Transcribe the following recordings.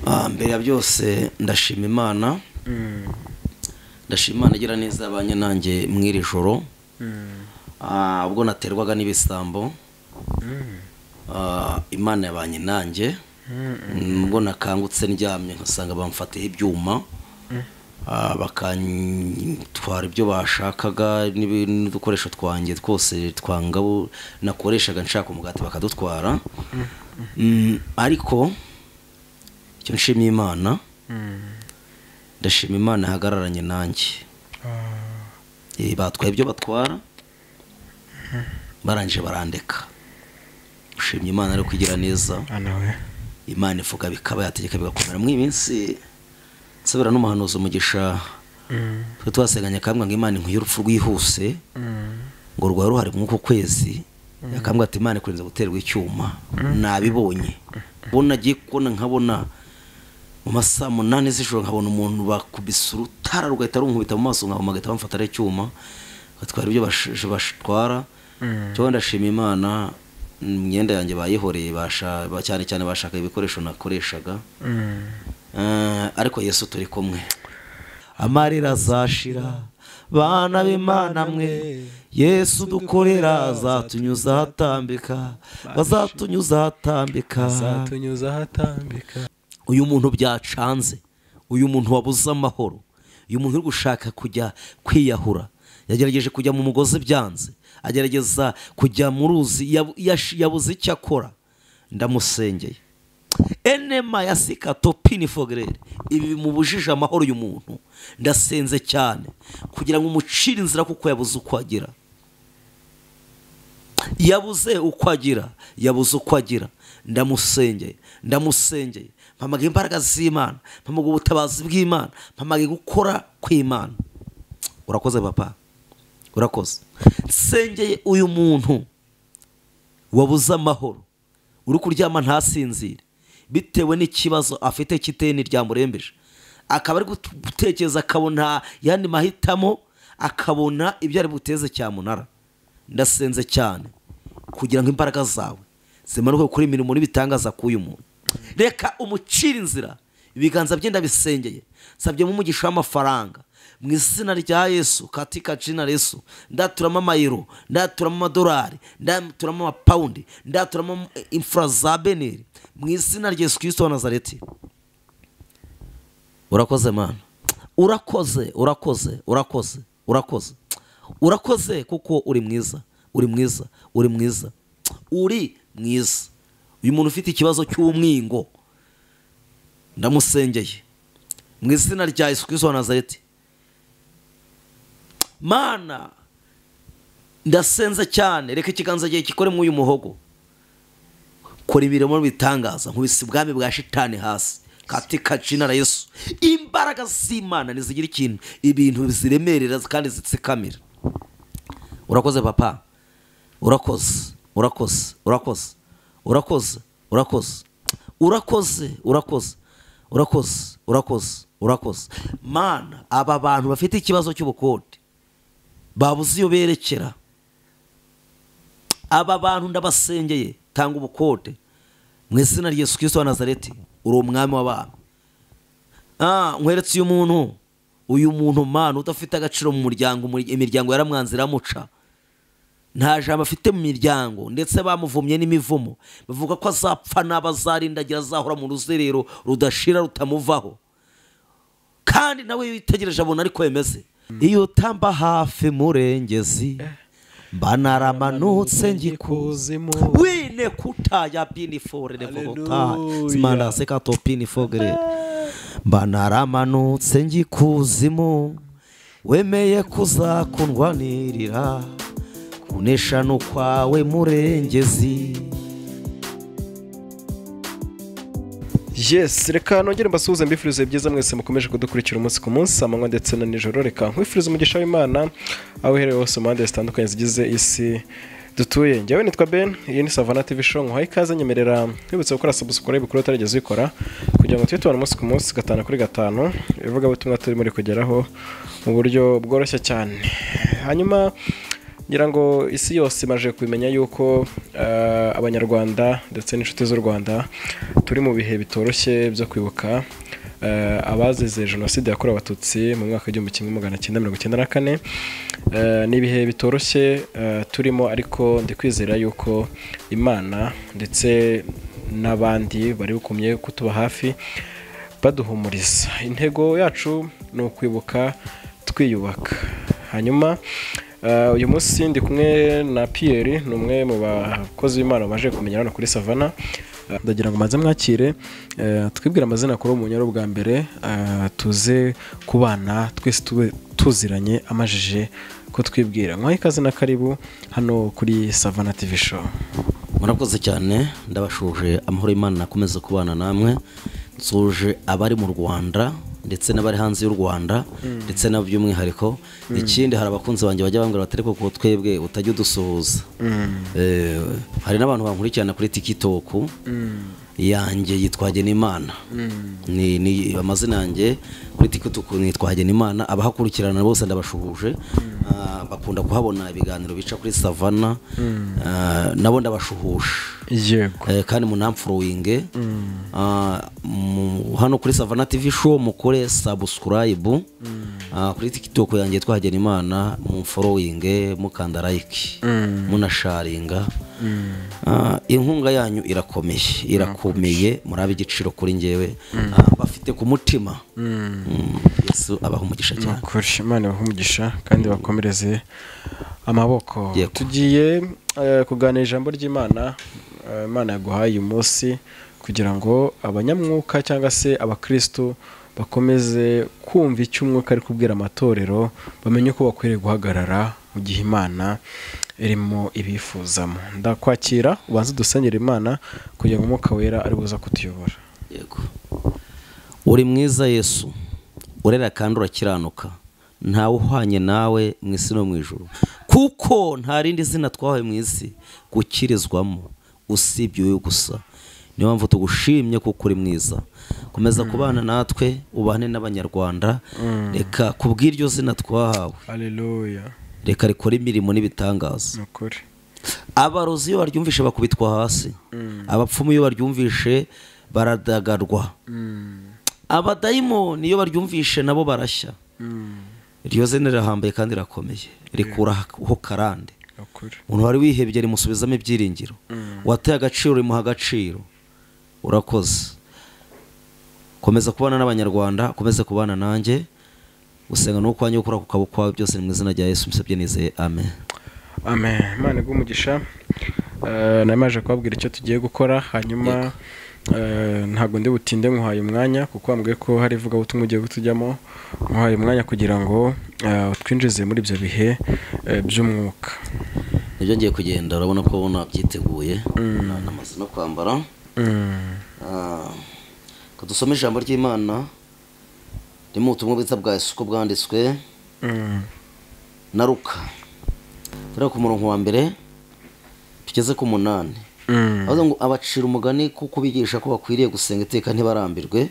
Mbere ya byose ndashima Imana. Ndashima Imana igira neza abanye nanjye mw'iri joro. Ubwo naterwaga n'ibisambo, Imana yabanye nanjye. Ubwo nakangutse ndyamye nkasanga bamfatiye ibyuma, bakantwara ibyo bashakaga n'udukoresho twanjye twose twangabo nakoreshaga nshaka umugati bakadutwara. Ariko icyo nshimye Imana, ndashima Imana ihagararanye nanjye. Batwaye ibyo batwara, barangije barandeka. Ushimye Imana ari kugira neza. Imana ivuga bikaba, yategeka bigakomera. Mu iminsi nsubira n'umuhanuzi Umugisha, twe twasenganye akambwa ngo Imana inkuye urupfu rwihuse, ngo rwari ruhari mw'uko kwezi. Yakambwa ati Imana ikurinze guterwa icyuma. Nabibonye, bona agiye kubona nkabona mu masaha 8 z'ijoro nkabona umuntu bakubise urutara rugahita runkubita mu maso, nkabona bagahita bamfata ari icyuma batwara ibyo batwara. Cyo ndashima Imana, imyenda yanjye bayihoreye, cyane cyane bashaka ibikoresho nakoreshaga. Ariko Yesu turi kumwe. Amarira azashira, bana b'Imana mwe, Yesu dukorera azatunyuza ahatambika, bazatunyuza ahatambika, azatunyuza ahatambika. Uyu muntu byacanze, uyu muntu wabuze amahoro, uyu muntu uri gushaka kujya kwiyahura, yagerageje kujya mu mugozi byanze, agerageza kujya mu ruzi, yabuze icyo akora. Ndamusengeye. Enema ya sikatopini fogrere, ibi bimubujije amahoro uyu muntu. Ndasenze cyane kugira ngo umucire inzira, kuko yabuze uko agira, yabuze uko agira, yabuze uko agira. Ndamusengeye, ndamusengeye, mpamagaye imbaraga z'Imana, mpamagaye ubutabazi bw'Imana, mpamagaye gukora kw'Imana. Urakoze papa, urakoze. Nsengeye uyu muntu wabuze amahoro, uri kuryama ntasinzire bitewe n'ikibazo afite cy'iteni ryamurembeje, akaba ari gutekereza akabona yandi mahitamo, akabona ibyo ari buteze cyamunara. Ndasenze cyane kugira ngo imbaraga zawe zimanuke kuri imirimo n'ibitangaza k'uyu muntu. Reka umucire inzira, ibiganza bye ndabisengeye, nsabye umugisha w'amafaranga mu izina rya Yesu, katika jina la Yesu. Ndaturamo amayero, ndaturamo amadolari, ndaturamo amapawundi, ndaturamo imfura za beneri mu izina rya Yesu Kristo wa Nazareti. Urakoze Mana, urakoze, urakoze, urakoze, urakoze, urakoze, kuko uri mwiza, uri mwiza, uri mwiza, uri mwiza. Uyu muntu ufite ikibazo cy'umwingo ndamusengeye mu izina rya Yesu Kristo wa Nazareti. Mana, ndasenze cyane, reka ikiganza cyawe gikore muri uyu muhogo, kora ibiremo bitangaza, nkubise ubwami bwa shitani hasi katika jina la Yesu. Imbaraga z'Imana nizigira ikintu, ibintu ziremerera kandi zitsikamira. Urakoze papa, urakoze, urakoze, urakoze, urakoze, urakoze, urakoze, urakoze, urakoze, urakoze, urakoze. Mana, aba bantu bafite ikibazo cy'ubukode babuze iyo berekera, aba bantu ndabasengeye, tanga ubukode mu izina rya Yesu Kristo wa Nazareti. Uri umwami w'abantu. Nkweretse uyu muntu, uyu muntu Mana udafite agaciro mu muryango, imiryango yaramwanze iramuca, nta jambo afite mu miryango, ndetse bamuvumye n'imivumo, bavuga ko azapfa n'abazarindagira, azahora mu ruzerero rudashira rutamuvaho, kandi nawe yitegereje abona ariko yemeze. Iyo utamba hafi murengezi, mba naramanutse ngikuzimu. Wine kutaya bini fore nevota zimanda sekato pini fogere. Mba naramanutse ngikuzimu, wemeye kuzakundwanirira, kunesha no kwawe murengezi. Yes, reka nongere mbasuhuze mbifurize byiza mwese mukomeje kudukurikira umunsi ku munsi, amanywa ndetse na nijoro. Reka nkwifurize umugisha w'Imana aho uherereye hose mu mpande zitandukanye zigize isi dutuye. Njyewe nitwa Ben, iyi ni Savannah TV Show. Nkuhaye ikaze, nyemerera nkwibutsa gukora subscribe kuri utarigeze uyikora, kugira ngo tujye tubana umunsi ku munsi 5 kuri 5, ivugabutumwa turi muri kugeraho mu buryo bworoshye cyane. Hanyuma Ngira ngo isi yose imaze kubimenya yuko Abanyarwanda ndetse n'inshuti z'u Rwanda turi mu bihe bitoroshye byo kwibuka abazize Jenoside yakorewe Abatutsi mu mwaka w'1994. Ni ibihe bitoroshye turimo, ariko ndikwizera yuko Imana ndetse n'abandi bari bukumye kutuba hafi baduhumuriza. Intego yacu ni ukwibuka twiyubaka. Hanyuma uyu munsi ndi kumwe na Pierre, ni umwe mu bakozi b'Imana bamaze kumenya hano kuri Savana. Ndagira ngo maze mwakire, twibwire amazina kuri umunyaro bwa mbere, tuze kubana twese tuziranye amajije ko twibwira. Nkwaye ikaze na karibu hano kuri Savana TV Show. Murakoze cyane, ndabashuje amahoro y'Imana akomeze kubana namwe. Nsuje abari mu Rwanda ndetse n'abari hanze y'u Rwanda ndetse na by'umwihariko. Ikindi hari abakunzi banjye bajya bambwira bati ariko ko twebwe utajya udusuhuza. Hari n'abantu bankurikirana kuri TikTok yanjye yitwa Hagenimana. Ni amazina yanjye kuri TikTok nitwa Hagenimana. Abahakurikirana bose ndabashuhuje, bakunda kuhabona ibiganiro bica kuri Savana, nabo ndabashuhuje. Yego. Kandi munamfollowinge hano kuri Savana TV Show, mukore subscribe kuri TikTok yanjye yitwa Hagenimana, mumfollowinge, mukanda like, munasharinga. Inkunga yanyu irakomeye, murabe igiciro kuri njyewe, bafite ku mutima. Yesu abaha umugisha cyane. Ukuri Imana ibahe umugisha kandi bakomereze amaboko. Tugiye kuganira ijambo ry'Imana Imana yaguhaye uyu munsi kugira ngo abanyamwuka cyangwa se abakristo bakomeze kumva icyo umwuka ari kubwira amatorero, bamenye ko bakwiriye guhagarara mu gihe Imana irimo ibifuzamo. Ndakwakira ubanze dusengera Imana kugira ngo umwuka wera ari buza kutuyobora. Yego. Uri mwiza Yesu, urera kandi urakiranuka, ntawe uhwanye nawe mu isi no mu ijuru, kuko nta rindi zina twahawe mu isi gukirizwamo usibye wowe gusa. Niyo mpamvu tugushimye kuko uri mwiza. Komeza kubana natwe, ubane n'Abanyarwanda. Reka kubw'iryo zina twahawe, haleluya, reka rikore imirimo n'ibitangaza. Nukuri. Abarozi iyo baryumvishe bakubitwa hasi, abapfumu iyo baryumvishe baradagadwa, abadayimoni iyo baryumvishe nabo barashya. Iryo zina rirahambaye kandi rirakomeye, rikuraho karande. Umuntu wari wihebye rimusubizamo ibyiringiro, wateye agaciro rimuha agaciro. Urakoze. Komeza kubana n'Abanyarwanda, komeza kubana nanjye. Gusenga no kwanyu gukora ku kaboko kwawe, byose mu izina rya Yesu musabye nizeye, amen. Amen. Imana iguhe umugisha. Namaje kubabwira icyo tugiye gukora, hanyuma ntabwo ndi butinde nkuhaye umwanya kuko wambwiye ko hari ivugabutumwa ugiye kutujyamo. Nkuhaye umwanya kugira ngo utwinjize muri ibyo bihe by'umwuka. Nibyo ngiye kugenda, urabona ko nabyiteguye, namaze no kwambara. Dusome ijambo ry'Imana riri mu butumwa bwiza bwa Yesu uko bwanditswe na Luka. Turi ku murongo wa mbere tugeze ku 8. Avuga ngo abacira umugani kuko bigisha ko bakwiriye gusenga iteka ntibarambirwe.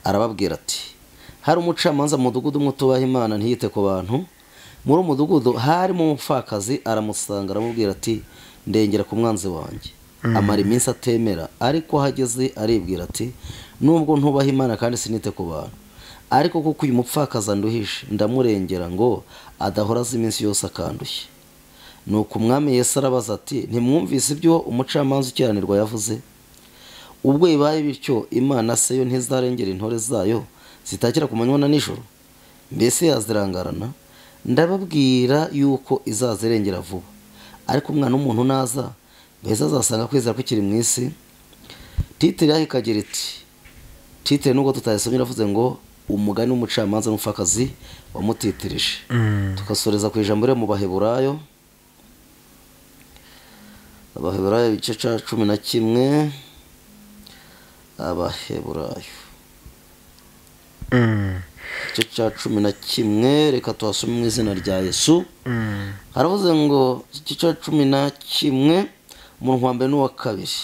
Arababwira ati hari umucamanza mu mudugudu umwe utubaha Imana ntiyite ku bantu. Muri uwo mudugudu harimo umupfakazi, aramusanga aramubwira ati ndengera ku mwanzi wanjye. Amara iminsi atemera, ariko hageze aribwira ati nubwo ntubaha Imana kandi sinite ku bantu, ariko kuko uyu mupfakazi anduhishe ndamurengera ngo adahora azi iminsi yose akandushye. Nuko umwami Yesu arabaza ati ntimwumvise ibyo umucamanza ukiranirwa yavuze? Ubwo bibaye bityo, Imana se yo ntizarengera intore zayo zitakira ku manywa na nijoro? Mbese yazirangarana? Ndababwira yuko izazirengera vuba. Ariko umwana w'umuntu naza, mbese azasanga kwizera kukiri mu isi? Titire yaho ikagira iti, titire nubwo tutayisomye iravuze ngo umugani w'umucamanza n'umupfakazi wamutitirije. Tugasoreza ku ijambo ryo mu Baheburayo, Abaheburayo igice cya 11, Abaheburayo igice cya 11, reka tuhasome mu izina rya Yesu. Haravuze ngo igice cya 11 umurongo wa mbere n'uwa kabiri.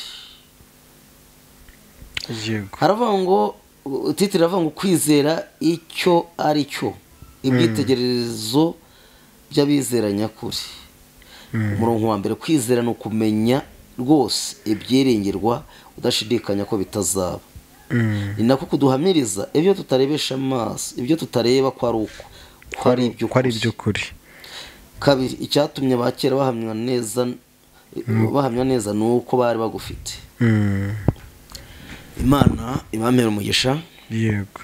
Yego. Haravuga ngo titire iravuga ngo kwizera icyo ari cyo, ibyitegererezo by'abizera nyakuri. Umurongo wa mbere, kwizera ni ukumenya rwose ibyiringirwa udashidikanya ko bitazaba. Ni nako kuduhamiriza ibyo tutarebesha amaso, ibyo tutareba ko ari uko, ko ari iby'ukuri. Kabiri, icyatumye abakera bahamya neza ni uko bari bagufite. Imana ibampere umugisha. Yego.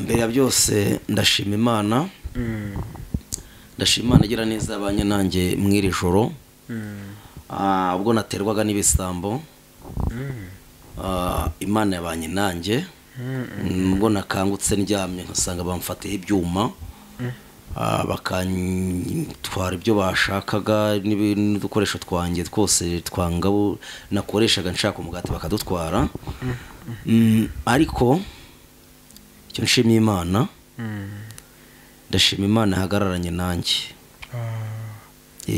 Mbere ya byose ndashima Imana. Ndashima Imana igira neza abanye nanjye mw'iri joro. Ubwo naterwaga n'ibisambo, Imana yabanye nanjye. Ubwo nakangutse ndyamye nkasanga bamfatiye ibyuma, bakantwara ibyo bashakaga n'udukoresho twanjye twose twangabo nakoreshaga nshaka umugati bakadutwara. Ariko icyo nshimye Imana, ndashima Imana ihagararanye nanjye.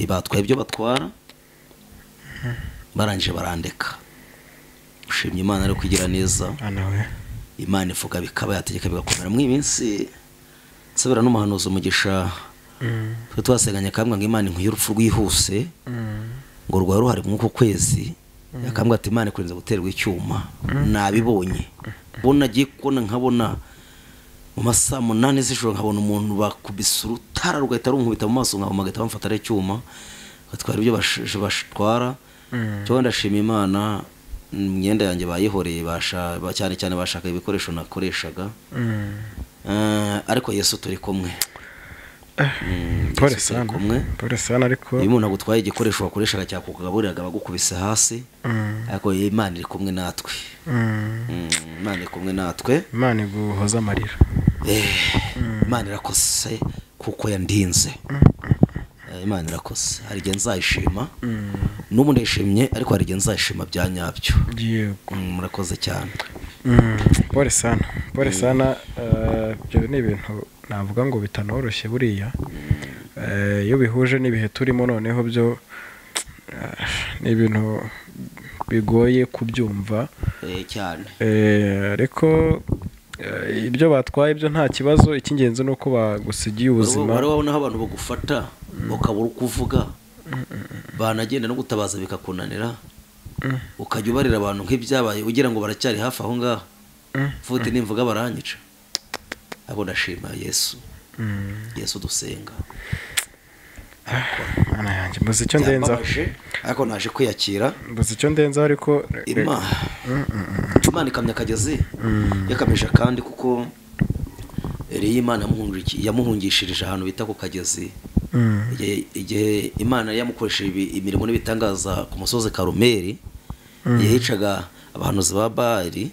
Batwaye ibyo batwara, barangije barandeka. Ushimye Imana ari kugira neza. Imana ivuga bikaba, yategeka bigakomera. Mu iminsi nsabira n'umuhanuzi Umugisha, twe twasenganye akambwa ngo Imana inkuye urupfu rwihuse, ngo rwari ruhari mw'uko kwezi. Yakambwa ati Imana ikurinze guterwa icyuma. Nabibonye. Ubona agiye kubona nkabona mu masaha 8 z'ijoro nkabona umuntu bakubise urutara rugahita runkubita mu maso, nkabona bagahita bamfata ari icyuma batwara ibyo batwara. Cyo ndashima Imana, imyenda yanjye bayihoreye, cyane cyane bashaka ibikoresho nakoreshaga. Ariko Yesu turi kumwe. Pole sana. Pole sana. Ariko iyo umuntu agutwaye igikoresho wakoreshaga cyakugaburiraga bagukubise hasi, ariko Imana iri kumwe natwe. Imana iri kumwe natwe. Imana iguhoza amarira. Imana irakoze kuko yandinze. Imana irakoze. Hari igihe nzayishima. N'ubu ndayishimye, ariko hari igihe nzayishima bya nyabyo. Yego. Murakoze cyane. Pole sana. Pole sana. Ibyo ni ibintu navuga ngo bitanoroshye buriya. Iyo bihuje n'ibihe turimo noneho byo ni ibintu bigoye kubyumva cyane. Ariko ibyo batwaye ibyo nta kibazo, icy'ingenzi ni uko bagusigiye ubuzima. Wari wabona aho abantu bagufata ukabura uko uvuga, banagenda no gutabaza bikakunanira, ukajya ubarira abantu nk'ibyabaye ugira ngo baracyari hafi aho ngaho. Mfute nimvuga baranyica. Abo ndashima Yesu. Yesu dusenga. Mana yanjye, mbuze icyo ndenza. Ariko naje kwiyakira. Mbuze icyo ndenza ariko Imana ikamya akagezi. Yakamije kandi kuko Eliya Imana yamuhungishirije ahantu bita ku kagezi. Igihe Imana yamukoresheje imirimo n'ibitangaza ku musozi Karumeli, yicaga abahanuzi ba Baali.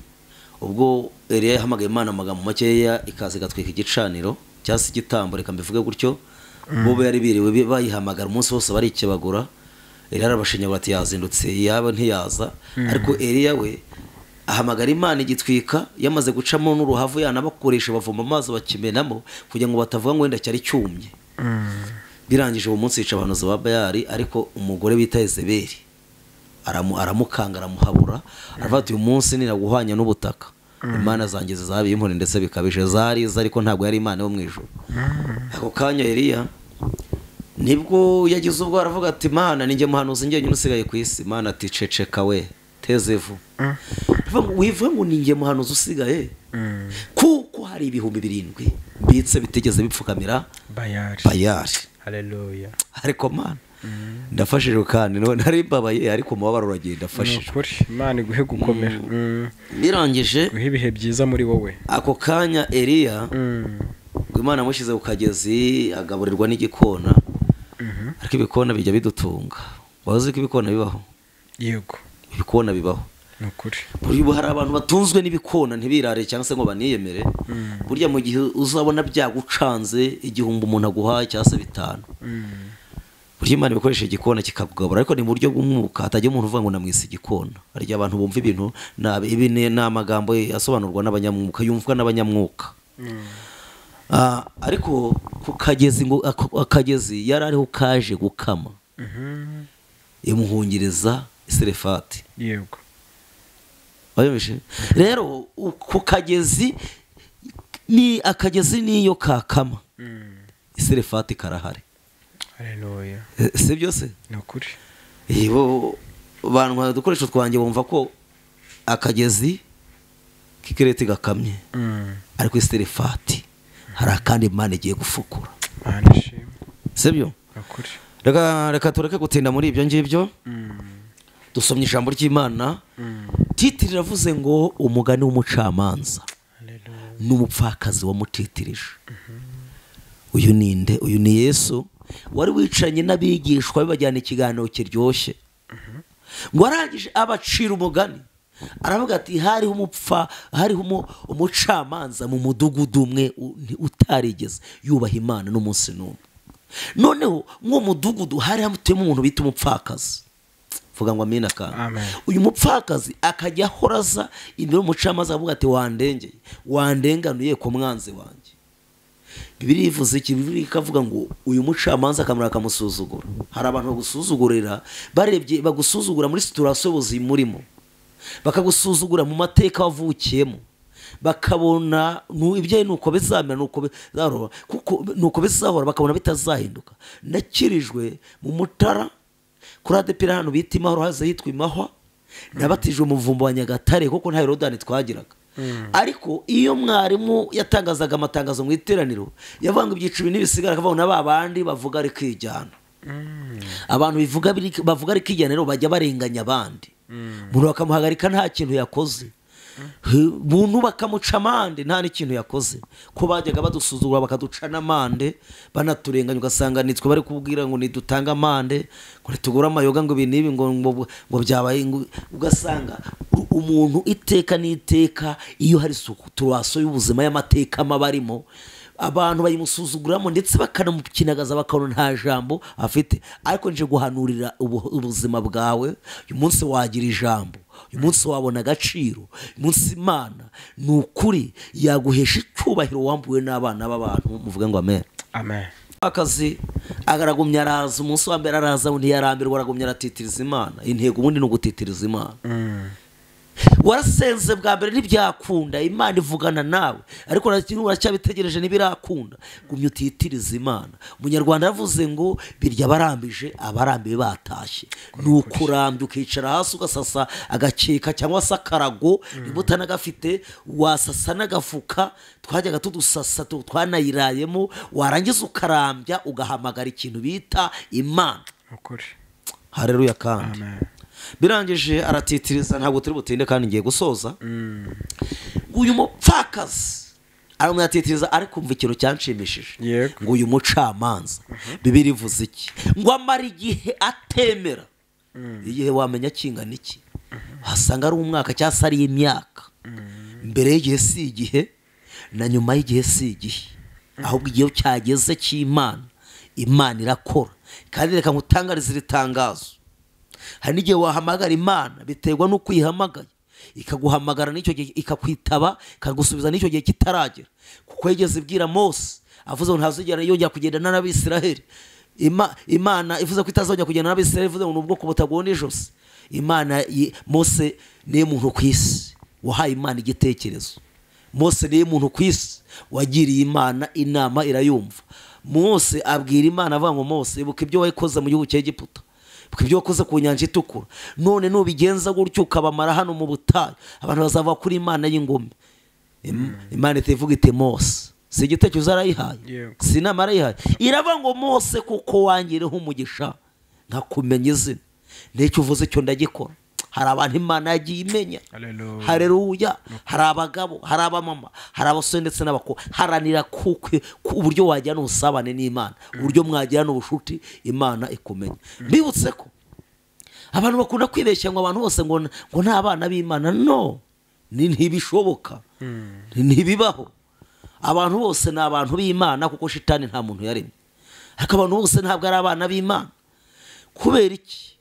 Ubwo Eliya yahamagaye Imana amagambo makeya ikaza igatwika igicaniro cyangwa se igitambo, reka mbivuge gutyo. Bo bari biriwe bayihamagara umunsi wose barikebagura. Eliya arabashinyagura ati yazindutse, yaba ntiyaza. Ariko Eliya we ahamagara Imana igitwika, yamaze gucamo n'uruhavu yanabakoresha bavoma amazi bakimenamo kugira ngo batavuga ngo wenda cyari cyumye. Birangije uwo munsi yica abahanuzi ba Bayali, ariko umugore bita Yezebeli aramukanga aramuhabura, aravuga ati uyu munsi niraguhwanya n'ubutaka. Imana zanjye zabiye inkoni ndetse bikabije, zari ariko ntabwo yari Imana yo mu ijuru. Ako kanya Eliya nibwo yagize ubwo aravuga ati Imana ninjye muhanuzi njye nyine usigaye ku isi. Imana ati ceceka we, teze ivu. Wivuga ngo ninjye muhanuzi usigaye, kuko hari 7,000 mbitse bitigeze bipfukamira Bayali. Haleluya. Ariko Mana ndafashije kandi none nari mbabaye, ariko umubabaro uragenda afashije. Imana iguhe gukomera. Birangije guhe ibihe byiza muri wowe. Ako kanya Eliya ngo Imana amushyize ku kagezi agaburirwa n'igikona. Ariko ibikona bijya bidutunga. Wazi ko ibikona bibaho? Yego. Ibikona bibaho. Nukuri. Buri hari abantu batunzwe n'ibikona ntibirare cyangwa se ngo baniyemere. Burya mu gihe uzabona byagucanze igihumbi umuntu aguhaye cyangwa se 5. Burya Imana ibikoresha igikona kikakugabura, ariko ni mu buryo bw'umwuka, hatajya umuntu uvuga ngo namwise igikona. Hari abantu bumva ibintu nabi, ibi ni amagambo asobanurwa n'abanyamwuka, yumvwa n'abanyamwuka. Ariko ku kagezi ngo akagezi yari ariho kaje gukama. Imuhungiriza Serefati. Yego. Bayumvishe? Rero ku kagezi ni akagezi niyo kakama. Iserefati karahari. Haleluya. Si byose? Ni ukuri. Ibo bantwara udukoresho twanjye bumva ko akagezi k'ikireti gakamye. Ariko iserefati hari akandi Imana igiye gufukura. Sibyo? Reka tureke gutinda muri ibyo ngibyo. Dusomye ijambo ry'Imana. Titiri iravuze ngo umugani w'umucamanza n'umupfakazi wamutitirije. Uyu ninde? Uyu ni Yesu wari wicanye n'abigishwa bibajyana ikiganiro kiryoshye. Ngo arangije abacira umugani, aravuga ati hariho umucamanza mu mudugudu umwe utarigeze yubaha Imana n'umunsi n'umwe. Noneho mwo mudugudu hari hamutuyemo umuntu bita umupfakazi. Vuga ngo amina kandi. Uyu mupfakazi akajya ahoraza imbere y'umucamanza avuga ati wandengeye, wandenganuye ku mwanzi wanjye. Bibiliya ivuze iki? Bibiliya ikavuga ngo uyu mucamanza akamara akamusuzugura. Hari abantu bagusuzugurira barebye, bagusuzugura muri situation y'ubuzima urimo, bakagusuzugura mu mateka wavukiyemo, bakabona ibyaye nuko bizamera nuko bizahora, kuko nuko bizahora, bakabona bitazahinduka. Nakirijwe mu Mutara kuri ADEPR hano bita Imahoro, haza hitwa Imahwa. Nabatijwe mu muvumbo wa Nyagatare kuko nta Yorodani twagiraga. Ariko iyo mwarimu yatangazaga amatangazo mu iteraniro, yavanga ibyiciro n'ibisigara akavuga na babandi bavuga ari kwijyana. Abantu bavuga ari kwijyana rero bajya barenganya abandi. Umuntu bakamuhagarika nta kintu yakoze, muntu bakamuca amande nta n'ikintu yakoze. Ko bajyaga badusuzugura bakaduca n'amande banaturenganya, ugasanga nitwe bari kubwira ngo nidutanga amande, ngo nitugura amayoga, ngo ibi n'ibi, ngo byabaye. Ugasanga umuntu iteka n'iteka iyo hari situation y'ubuzima y'amateka mabarimo, abantu bayimusuzuguramo ndetse bakanamukinagaza bakabona nta jambo afite. Ariko nje guhanurira ubuzima bwawe, uyu munsi wagira ijambo, uyu munsi wabona agaciro, uyu munsi Imana ni ukuri yaguhesha icyubahiro wambuwe n'abana b'abantu. Muvuge ngo amen. Amen. Akazi agaragumya araza, umunsi wa mbere araza ntiyarambirwa, aragumya aratitiriza Imana. Intego ubundi ni ugutitiriza Imana. Warasenze bwa mbere ntibyakunda, Imana ivugana nawe, ariko uracyabitegereje ntibirakunda. Gumya utitiriza Imana. Umunyarwanda yavuze ngo birya abarambije abarambiwe batashye. Ni ukurambya ukicara hasi ugasasa agakeka cyangwa se akarago, niba utanagafite wasasa n'agafuka, twajyaga tudusasa twanayirayemo, warangiza ukarambya ugahamagara ikintu bita Imana. Haleluya kandi. Birangije aratitiriza, ntabwo turi butinde kandi ngiye gusoza. Uyu mupfakazi aramwatitiriza, ariko umva ikintu cyanshimishije. Ngo uyu mucamanza, Bibiliya ivuze iki? Ngo amara igihe atemera. Igihe wamenya kingana iki? Wasanga ari umwaka cyangwa se ari imyaka. Mbere y'igihe si igihe, na nyuma y'igihe si igihe. Ahubwo igihe cyageze cy'Imana, Imana irakora. Kandi reka nkutangarize iri tangazo. Hari n'igihe wahamagara Imana biterwa n'uko uyihamagaye, ikaguhamagara n'icyo gihe ikakwitaba, ikagusubiza n'icyo gihe kitaragera. Kuko yigeze ibwira Mose avuze ngo ntazigera yongera kugendana n'Abisiraheli. Imana ivuze ko itazongera kugendana n'Abisiraheli, ivuze ngo nubwo butagona ijosi. Imana Mose niye muntu ku isi wahaye Imana igitekerezo. Mose niye muntu ku isi wagiriye Imana inama irayumva. Mose abwira Imana avuga ngo Mose, ibuka ibyo wakoze mu gihugu cya Egiputa, ibyo wakoze ku nyanja itukura, none nubigenza gutyo ukabamara hano mu butayu, abantu bazava kuri Imana y'ingome. Imana itivuga iti Mose, si igitekerezo arayihaye, si inama arayihaye, iravuga ngo Mose kuko wangireho umugisha nkakumenya izina, n'icyo uvuze cyo ndagikora. Hari abantu Imana yagiye imenya. Haleluya. Hari abagabo, hari abamama, hari abasore ndetse n'abakobwa. Haranira kuko uburyo wajyana ubusabane n'Imana, uburyo mwajyana ubushuti, Imana ikumenya. Mbibutse ko abantu bakunda kwibeshya ngo abantu bose ngo nta bana b'Imana. No, ntibishoboka, ntibibaho. Abantu bose ni abantu b'Imana kuko shitani nta muntu yaremye. Ariko abantu bose ntabwo ari abana b'Imana. Kubera iki?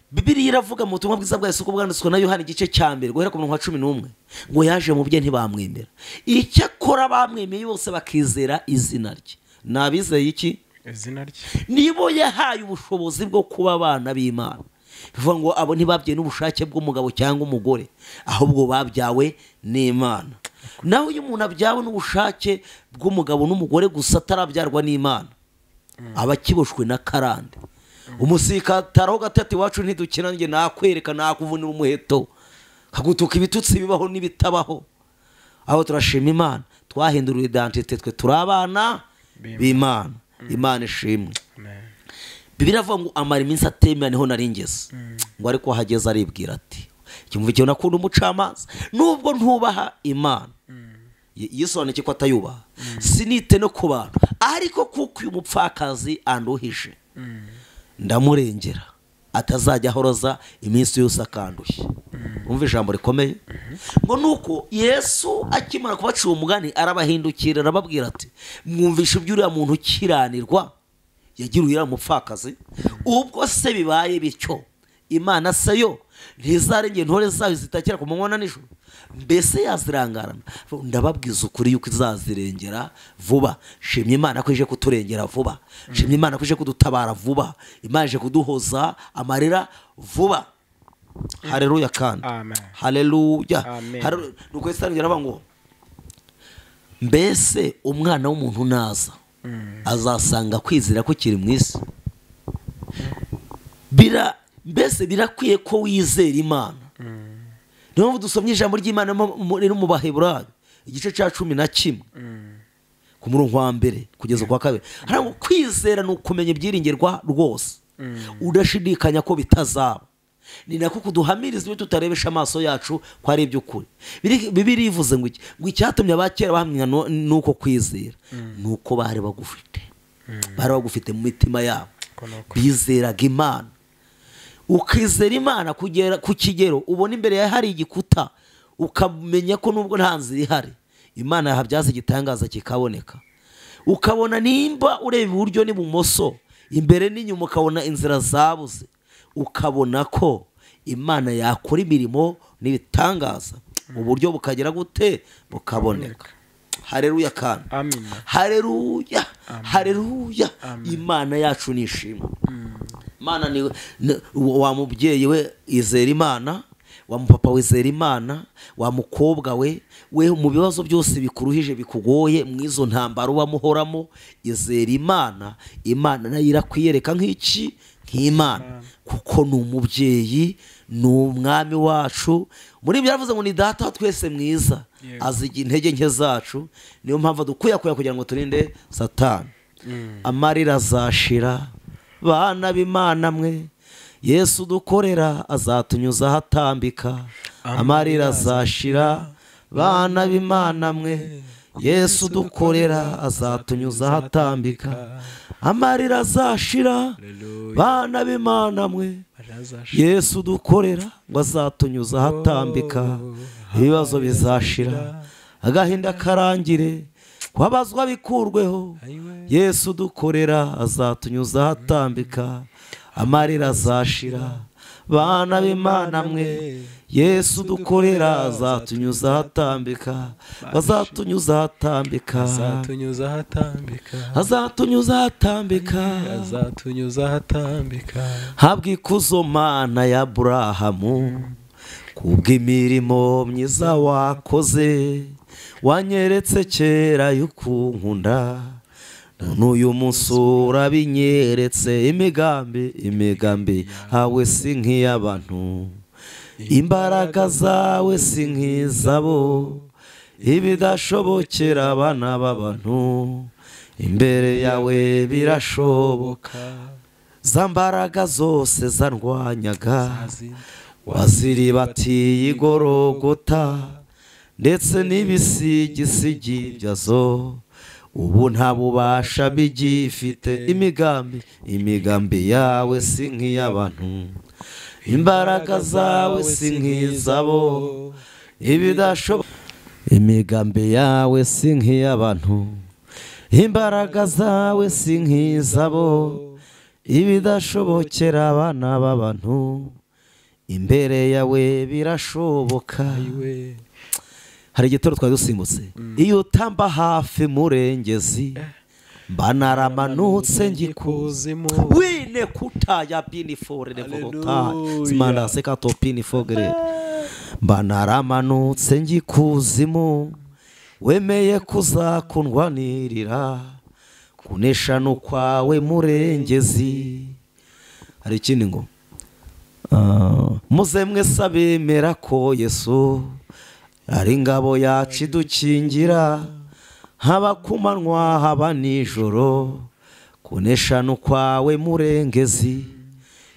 Bibiliya iravuga mu butumwa bwiza bwa Yesu ko bwanditswe na Yohana igice cya mbere guhera ku murongo wa 11 ngo yaje mu bye ntibamwemera, icyakora bamwemeye bose bakizera izina rye. Nabizeye iki? Izina rye. Nibo yahaye ubushobozi bwo kuba abana b'Imana. Bivuga ngo abo ntibabyawe n'ubushake bw'umugabo cyangwa umugore, ahubwo babyawe n'Imana. Naho iyo umuntu abyawe n'ubushake bw'umugabo n'umugore gusa atarabyarwa n'Imana, Abakiboshwe na karande. Umusikataraho gatatu iwacu ntidukina, njye nakwereka nakuvunira umuheto, kagutuka ibitutsi bibaho n'ibitabaho. Aho turashima Imana, twahinduriwe identité, twe turi abana b'Imana. Imana ishimwe. Bibiliya iravuga ngo amara iminsi atemera, niho nari ngeze. Ngo ariko ahageze aribwira ati cyumva ikintu nakunda umucamanza, nubwo ntubaha Imana. Yisobanuye ko atayubaha, sinite no ku bantu, ariko kuko uyu mupfakazi anduhije ndamurengera, atazajya ahoroza iminsi yose akandushye. Umva ijambo rikomeye. Ngo nuko Yesu akimara kubacira umugani arabahindukira arababwira ati mwumvishe ibyo uriya muntu ukiranirwa yagiriye uriya mupfakazi, ubwo se bibaye bityo Imana se yo ntizarengera intore zayo zitakira ku manywa na nijoro? Mbese yazirangarana? Ndababwiza ukuri yuko izazirengera vuba. Shimye Imana ko ije kuturengera vuba, shimye Imana ko ije kudutabara vuba, Imana ije kuduhoza amarira vuba. Haleluya kandi Amen. Haleluya. Amen. Nuko Yesu aravuga ngo mbese umwana w'umuntu naza azasanga kwizera ko kiri mu isi? Mbese birakwiye ko wizera Imana. Niyo mpamvu dusomye ijambo ry'Imana riri mu Baheburayo igice cya 11 ku murongo wa 1 kugeza ku wa 2. Hari ngo kwizera ni ukumenya ibyiringirwa rwose, udashidikanya ko bitazaba. Ni nako kuduhamiriza ibyo tutarebesha amaso yacu ko ari iby'ukuri. Bibiliya ivuze ngo iki? Ngo icyatumye abakera bahamya nuko kwizera nuko bari bagufite, bari bagufite mu mitima yabo, bizeraga Imana. Ukizera Imana kugera ku kigero ubona imbere yawe hari igikuta, ukamenya ko nubwo nta nzira ihari Imana yahabyaza igitangaza kikaboneka. Ukabona nimba ureba iburyo n'ibumoso, imbere n'inyuma, ukabona inzira zabuze, ukabona ko Imana yakora imirimo n'ibitangaza, uburyo bukagera gute bukaboneka. Haleluya kandi Amen. Haleluya. Haleluya. Imana yacu ni ishimwe. Imana ni wa mubyeyi we izera Imana, wa mupapa wizera Imana, wa mukobwa we mu bibazo byose bikuruhije bikugoye mu izo ntambaro bamuhoramo, izera Imana. Imana nayo irakwiyereka nk'iki? Nk'Imana, kuko ni umubyeyi, ni umwami wacu. Muri ibyo yaravuze ngo ni data wa twese mwiza, aziga intege nke zacu, niyo mpamvu dukuyakuya kugira ngo turinde Satani. Amarira azashira, bana b'Imana mwe, Yesu dukorera azatunyuza ahatambika. Amarira azashira, bana b'Imana mwe, Yesu dukorera azatunyuza ahatambika. Amarira azashira, bana b'Imana mwe, Yesu dukorera ngo azatunyuza ahatambika. Ibibazo bizashira, agahinda karangire, kwabazwa bikurweho. Yesu dukorera azatunyuza ahatambika. Amarira azashira, bana b'Imana mwe, Yesu dukorera azatunyuza ahatambika. Azatunyuza ahatambika, azatunyuza ahatambika, azatunyuza ahatambika, azatunyuza ahatambika. Habwa ikuzo Mana ya Aburahamu, kubw'imirimo myiza wakoze, wanyeretse kera y'ukunkunda, none uyu munsi urabinyeretse. Imigambi, imigambi hawe si nk'iy'abantu, imbaraga zawe si nk'izabo, ibidashobokera abana b'abantu imbere yawe birashoboka. Za mbaraga zose zarwanyaga waziribatiye igorogota, ndetse n'ibisigisigi byazo ubu nta bubasha bigifite. Imigambi, imigambi yawe si nk'iy'abantu, imbaraga zawe si nk'izabo, ibidashoboka. Imigambi yawe si nk'iy'abantu, imbaraga zawe si nk'izabo, ibidashobokera abana b'abantu imbere yawe birashoboka. Hari igitoro twari dusimbutse. Iyo utamba hafi murengezi, mba naramanutse ngikuzimu. Wine kutaya pinifore nevota zimana sekato pinifogere. Mba naramanutse ngikuzimu, wemeye kuzakundwanirira. Kunesha no kwawe murengezi. Hari ikindi ngo muze mwese abemera ko Yesu ari ingabo yacu idukingira, haba ku manywa haba nijoro. Kunesha no kwawe murengezi,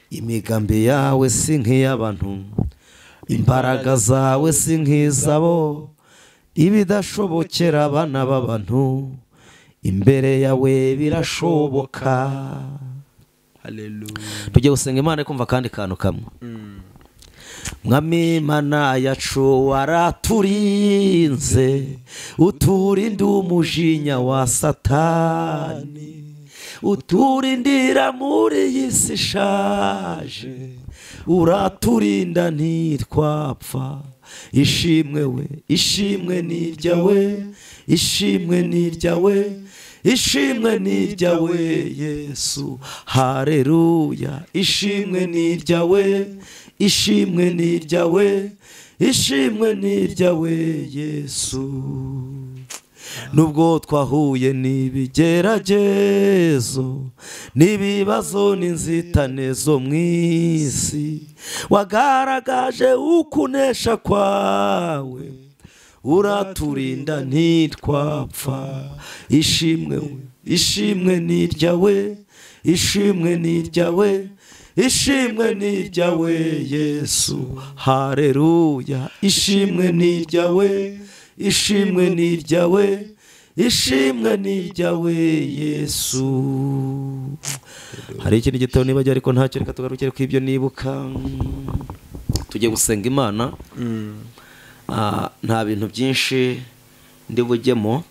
imigambi yawe si nk'iy'abantu, imbaraga zawe si nk'izabo, ibidashobokera abana b'abantu imbere yawe birashoboka. Haleluya. Tujye gusenga Imana kumva kandi kantu kamwe. Mwami Mana yacu waraturinze, uturinde umujinya wa Satani, uturindira muri iyi si ishaje, uraturinda ntitwapfa. Ishimwe we, ishimwe ni iryawe, ishimwe ni iryawe, ishimwe ni iryawe Yesu. Haleluya. Ishimwe ni iryawe, ishimwe ni iryawe, ishimwe ni iryawe Yesu. Nubwo twahuye n'ibigeragezo, n'ibibazo n'inzitane zo mu isi, wagaragaje ukunesha kwawe, uraturinda ntitwapfa. Ishimwe we, ishimwe ni iryawe, ishimwe ni iryawe, ishimwe ni iryawe Yesu. Haleluya. Ishimwe ni iryawe, ishimwe ni iryawe, ishimwe ni iryawe Yesu. Hari ikindi gitabo niba ariko ntacyo, reka tugarukire ku ibyo nibuka. Tujye gusenga Imana. Nta bintu byinshi ndi bujyemo.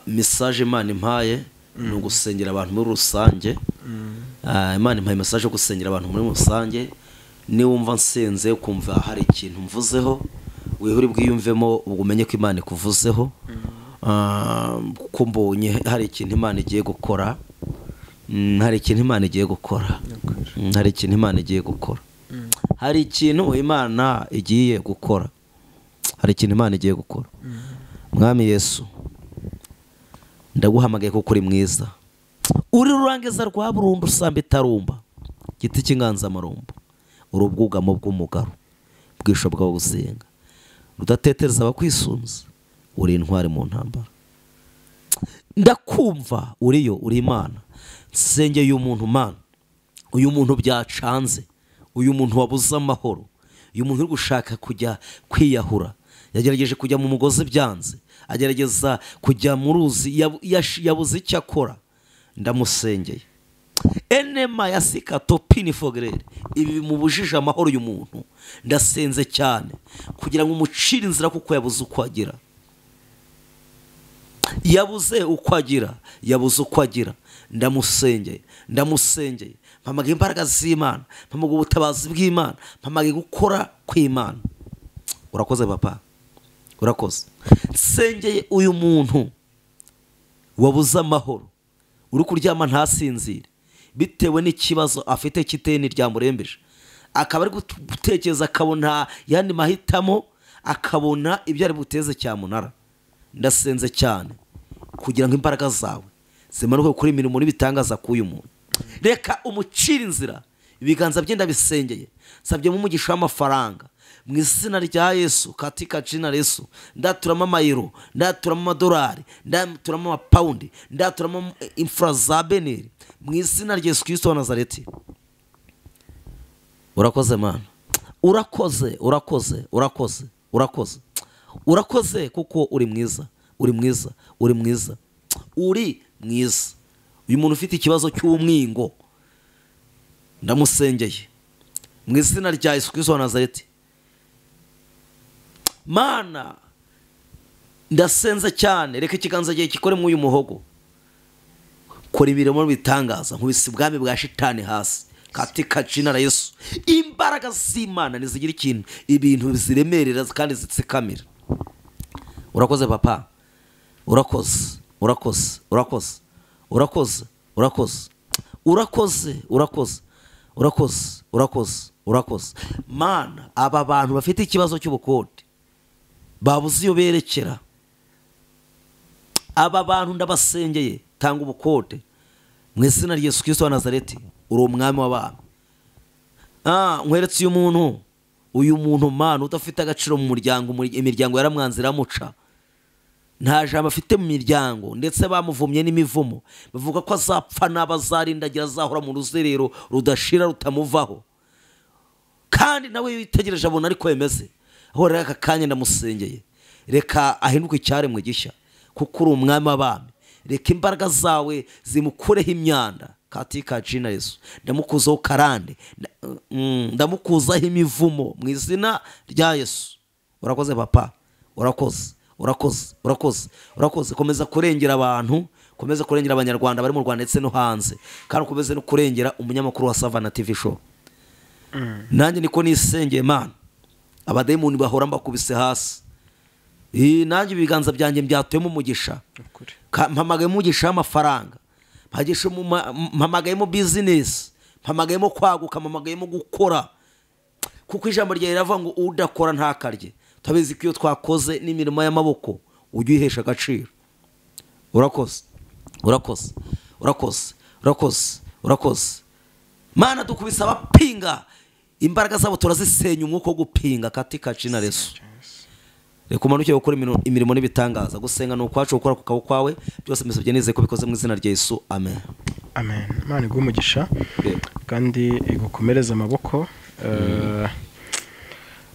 Message Imana impaye ni ugusengera abantu muri rusange. Imana impaye message yo gusengera abantu muri rusange. Niwumva nsenze ukumva hari ikintu mvuzeho, wihuri bwiyumvemo, ubwo umenye ko Imana ikuvuzeho. Kuko mbonye hari ikintu Imana igiye gukora. Hari ikintu Imana igiye gukora. Hari ikintu Imana igiye gukora. Hari ikintu Imana igiye gukora. Hari ikintu Imana igiye gukora. Mwami Yesu, ndaguhamagaye kuko uri mwiza. Uri rurangiza rwa burundu usamba itarumba, igiti cy'inganzamarumbo, uri ubwugamo bw'umugaro, bwisho bwo gusenga, rudatetereza abakwisunze, uri intwari mu ntambara. Ndakumva uriyo, uri Imana. Nsengeye uyu muntu Mana, uyu muntu byacanze, uyu muntu wabuze amahoro, uyu muntu uri gushaka kujya kwiyahura, yagerageje kujya mu mugozi byanze, agerageza kujya mu ruzi, yabuze icyo akora. Ndamusengeye. Enema ya sikatopini fogerere, ibi bimubujije amahoro uyu muntu. Ndasenze cyane kugira ngo umucire inzira, kuko yabuze uko agira, yabuze uko agira, yabuze uko agira. Ndamusengeye, ndamusengeye. Mpamagaye imbaraga z'Imana, mpamagaye ubutabazi bw'Imana, mpamagaye gukora kw'Imana. Urakoze papa, urakoze. Nsengeye uyu muntu wabuze amahoro, uri kuryama ntasinzire bitewe n'ikibazo afite cy'iteni ryamurembeje, akaba ari gutekereza akabona yandi mahitamo, akabona ibyo ari buteze cyamunara. Ndasenze cyane kugira ngo imbaraga zawe zimanuke kuri imirimo n'ibitangaza k'uyu muntu. Reka umucire inzira. Ibiganza bye ndabisengeye, nsabye umugisha w'amafaranga mu izina rya Yesu, katika jina Yesu. Ndaturamo amayero, ndaturamo amadolari, ndaturamo amapawundi, ndaturamo imfura za beneri mu izina rya Yesu Kristo wa Nazareti. Urakoze Mana, urakoze, urakoze, urakoze, urakoze, urakoze, kuko uri mwiza, uri mwiza, uri mwiza, uri mwiza. Uyu muntu ufite ikibazo cy'umwingo ndamusengeye mu izina rya Yesu Kristo wa Nazareti. Mana, ndasenze cyane, reka ikiganza cyawe gikore muri uyu muhogo, kora ibiremo bitangaza, nkubise ubwami bwa shitani hasi katika jina la Yesu. Imbaraga z'Imana nizigira ikintu, ibintu ziremerera kandi zitsikamira. Urakoze papa, urakoze, urakoze, urakoze, urakoze, urakoze, urakoze, urakoze, urakoze, urakoze, urakoze. Mana, aba bantu bafite ikibazo cy'ubukode babuze iyo berekera, aba bantu ndabasengeye. utanga ubukode, mu izina rya Yesu Kristo wa Nazareti, uri umwami w'abami. Nkweretse uyu muntu Mana udafite agaciro mu muryango, imiryango yaramwanze iramuca, nta jambo afite mu miryango, ndetse bamuvumye n'imivumo, bavuga ko azapfa n'abazarindagira, azahora mu ruzerero rudashira rutamuvaho, kandi nawe yitegereje abona ariko yemeze. Aho rero aka kanya ndamusengeye, reka ahinduke icyaremwe gishya, kuko uri umwami w'abami. Reka imbaraga zawe zimukureho imyanda katika jina Yesu. Ndamukuzaho karande, ndamukuzaho imivumo mu izina rya Yesu. Urakoze papa, urakoze, urakoze, urakoze, urakoze. Komeza kurengera abantu, komeza kurengera abanyarwanda bari mu Rwanda ndetse no hanze, kandi ukomeze no kurengera umunyamakuru wa Savana TV Show. Nanjye niko nisengeye Mana, abadayimoni bahora mbakubise hasi. Nanjye ibiganza byanjye byatuyemo umugisha, mpamagayemo umugisha w'amafaranga, mpamagayemo business, mpamagayemo kwaguka, mpamagayemo gukora, kuko ijambo ryawe riravuga ngo udakora ntakarye. Turabizi ko iyo twakoze n'imirimo y'amaboko ujya uyihesha agaciro. Urakoze, urakoze, urakoze, urakoze, urakoze Mana. Dukubise abapinga, imbaraga zabo turazisenya, umwuka wo gupinga katika jina Yesu. Reka umanuke gukora imirimo n'ibitangaza. Gusenga ni ukwacu, gukora ku kaboko kwawe, byose mbisabye nizeye ko bikoze mu izina rya Yesu, amen. Amen. Imana iguhe umugisha kandi igukomereze amaboko.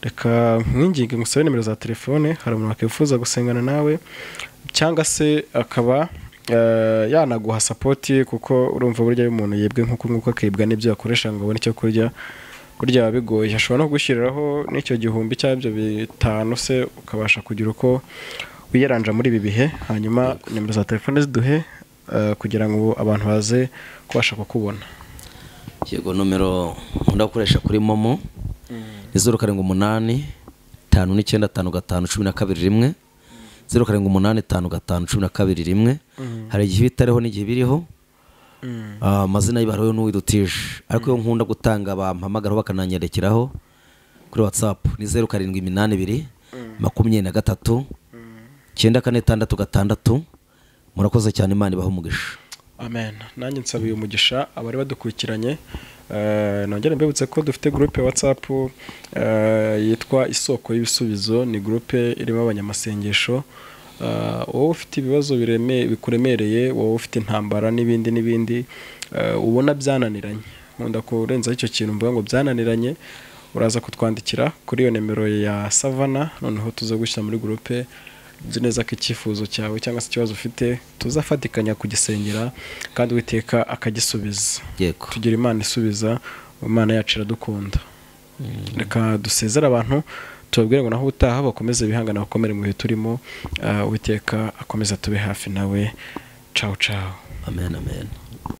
Reka nkwinginge ngusabe nimero za telefone, hari umuntu wakwifuza gusengana nawe cyangwa se akaba yanaguha sapoti, kuko urumva burya iyo umuntu yibwe nk'uko nguko akibwa n'ibyo yakoresha ngo abone icyo kurya, burya biba bigoye. Ashobora no kugushyiriraho n'icyo 1000 cyangwa ibyo 5 se, ukabasha kugira uko wiyaranja muri ibi bihe. Hanyuma nimero za telefone ziduhe kugira ngo abantu baze kubasha kukubona. Yego, nomero nkunda gukoresha kuri Momo ni 078 59 55 12 1, 078 55 12 1. Hari igihe bitariho n'igihe biriho. Amazina y'ibaro n'uwidutije, ariko iyo nkunda gutanga bampamagaraho bakananyerekeraho kuri WhatsApp ni 0782 23 9466. Murakoze cyane, Imana ibahe umugisha. Amen. Nanjye nsabiye umugisha abari badukurikiranye. Nongere mbibutse ko dufite groupe ya WhatsApp yitwa Isoko y'Ibisubizo. Ni groupe irimo abanyamasengesho. Wowe ufite ibibazo bikuremereye, wowe ufite intambara n'ibindi n'ibindi, ubona byananiranye, nkunda kurenza icyo kintu mvuga ngo byananiranye, uraza kutwandikira kuri iyo nimero ya Savana, noneho tuza gushyira muri groupe. Nzi neza ko icyifuzo cyawe cyangwa se ikibazo ufite tuzafatikanya kugisengera kandi Uwiteka akagisubiza. Yego, tugira Imana isubiza, Imana yacu iradukunda. Reka dusezere abantu tubabwire ngo naho utaha bakomeze bihangana, bakomere mu bihe turimo. Uwiteka akomeza tube hafi nawe. Ciao ciao. Amen, amen.